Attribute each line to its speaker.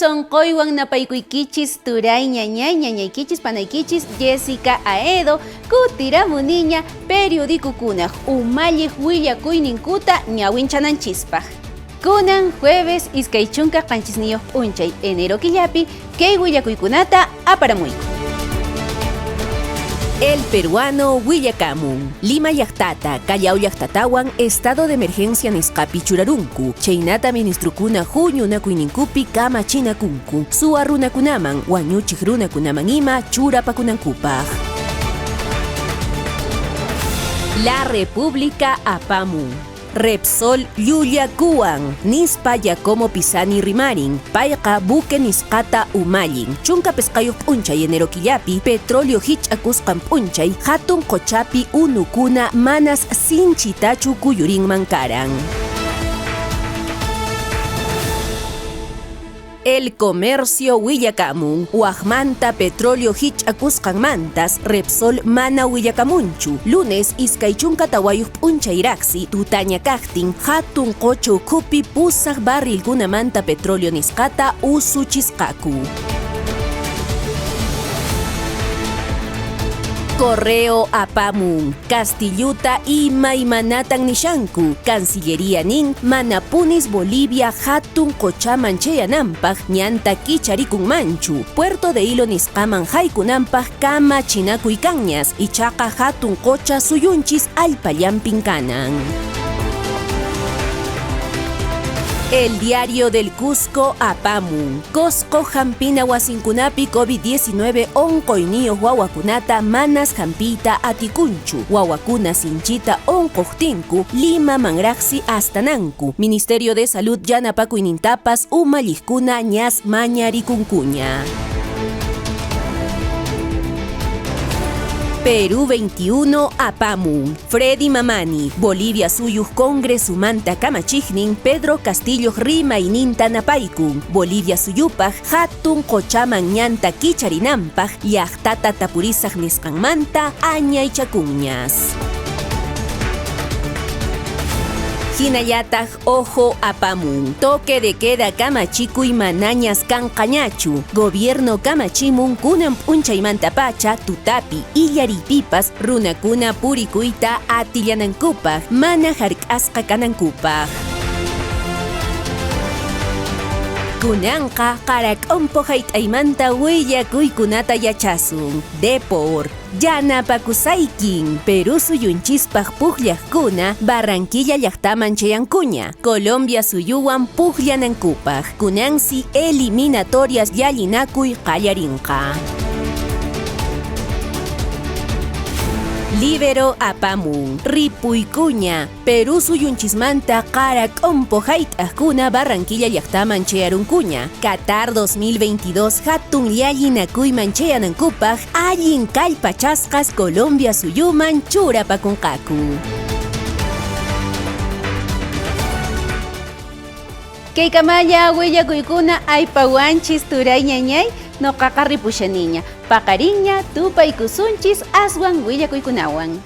Speaker 1: Sonqoywan napaykuykichis turay ñañay ñañaykichis panaykichis Jessica Aedo kutiramuniña periodicokunaq umalliq willakuyninkuta ñawinchananchispaq. Kunan jueves 27 p'unchay enero killapi kay willakuykunata aparamuyku.
Speaker 2: El Peruano willakamun. Lima llaqtata, Callao llaqtatawan estado de emergencia nisqapi churarunku. Chaynata ministrukuna huñunakuyninkupi kamachinakunku. Suwa runakunaman, wañuchiq runakunaman ima churapakunankupaq. La República apamun. Repsol llullakuwan, nispa Giacomo Pisani rimarin, payqa buque nisqata umallin. 15 p'unchay enero killapi, petróleo hich'akusqan p'unchay, hatun qochapi unukuna manas sinchitachu kuyurinman karan. El Comercio willakamun, waqmanta petróleo hich'akusqanmantas Repsol mana willakamunchu. Lunes 24 p'unchayraqsi tutaña kaqtin hatun qocha ukhupi 8 barrilkunamanta petróleo nisqata usuchisqaku. Correo apamun, Castilluta imaymanatan nishanku, Cancillería nin manapunis Bolivia hatun qochaman chayananpaq ñanta kicharikunmanchu, Puerto de Ilo nisqaman haykunanpaq kamachinakuy kanñas, ichaqa hatun qocha suyunchis allpallampin kanan. El Diario del Cusco apamun, Cosco hampina wasinkunapi COVID-19 onqoyniyuq wawakunata manas hampiyta atikunchu, wawakuna sinchita onqoqtinku Limamanraqsi astananku. Ministerio de Salud yanapakuynintapas umalliqkuna ñas mañarikunkuña. Perú 21 apamun. Freddy Mamani, Bolivia suyuq Congresumanta kamachiqnin Pedro Castillo rimayninta napaykun. Bolivia suyupaq hatun qochaman ñanta kicharinanpaq llaqtata tapurisaq nisqanmanta añaychakunñas. Hinallataq ojo apamun. Toque de queda kamachikuy manañas kanqañachu. Gobierno kamachimun kunan p'unchaymanta pacha tutapi illariypipas runakuna purikuyta atillanankupaq mana hark'asqa kanankupaq. Kunanqa qarak'umpu hayt'aymanta willakuykunata yachasun. Depor, yanapakusaykin. Perú suyunchispaq pukllaqkuna Barranquilla llaqtaman chayankuña. Colombia suyuwan pukllanankupaq. Kunansi eliminatorias llalinakuy qallarinqa. Libero apamun, ripuykuña, Perú suyunchismanta qarak'umpu hayt'aqkuna Barranquilla llaqtaman chayarunkuña. Qatar 2022 hatun llallinakuyman chayanankupaq allin kallpachasqas Colombia suyuman churapakunqaku.
Speaker 1: Kaykamalla willakuykuna aypawanchis turay ñañay noqaqa ripushaniña. Paqarinña tupaykusunchis aswan willakuykunawan.